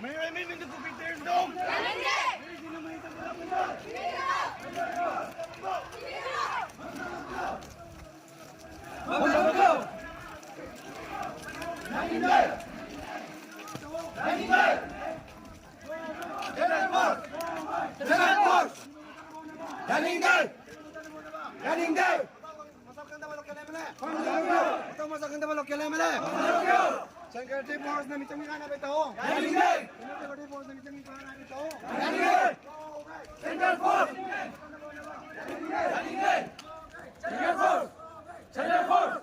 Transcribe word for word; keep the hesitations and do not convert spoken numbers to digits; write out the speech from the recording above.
ꯃꯩꯔꯩ ꯃꯤ ꯃꯤꯡꯗ ꯀꯣꯄꯤ ꯇꯦꯔꯦꯟꯗꯧ꯫ ꯌꯥꯅꯤꯡꯗꯦ! ꯌꯥꯅꯤꯡꯗꯦ! ꯃꯇꯧ ꯃꯁꯛ ꯈꯪꯗꯕ ꯂꯣꯀꯦꯜ ꯑꯦꯝ ꯑꯦꯜ ꯑꯦ! ꯃꯇꯧ ꯃꯁꯛ ꯈꯪꯗꯕ local M L A! Central ꯗꯤꯐꯦꯟꯁꯅ ꯃꯤꯆꯪꯒꯤ ꯀꯥꯟꯅꯕ ꯇꯧ! ꯌꯥꯅꯤꯡꯗꯦ! ꯁꯦꯟꯇ꯭ꯔꯦꯜ ꯗꯤꯐꯦꯟꯁꯅ ꯃꯤꯆꯪꯒꯤ ꯀꯥꯟꯅꯕ ꯇꯧ! ꯌꯥꯅꯤꯡꯗꯦ! Central force! ꯌꯥꯅꯤꯡꯗꯦ! Central force! Central force!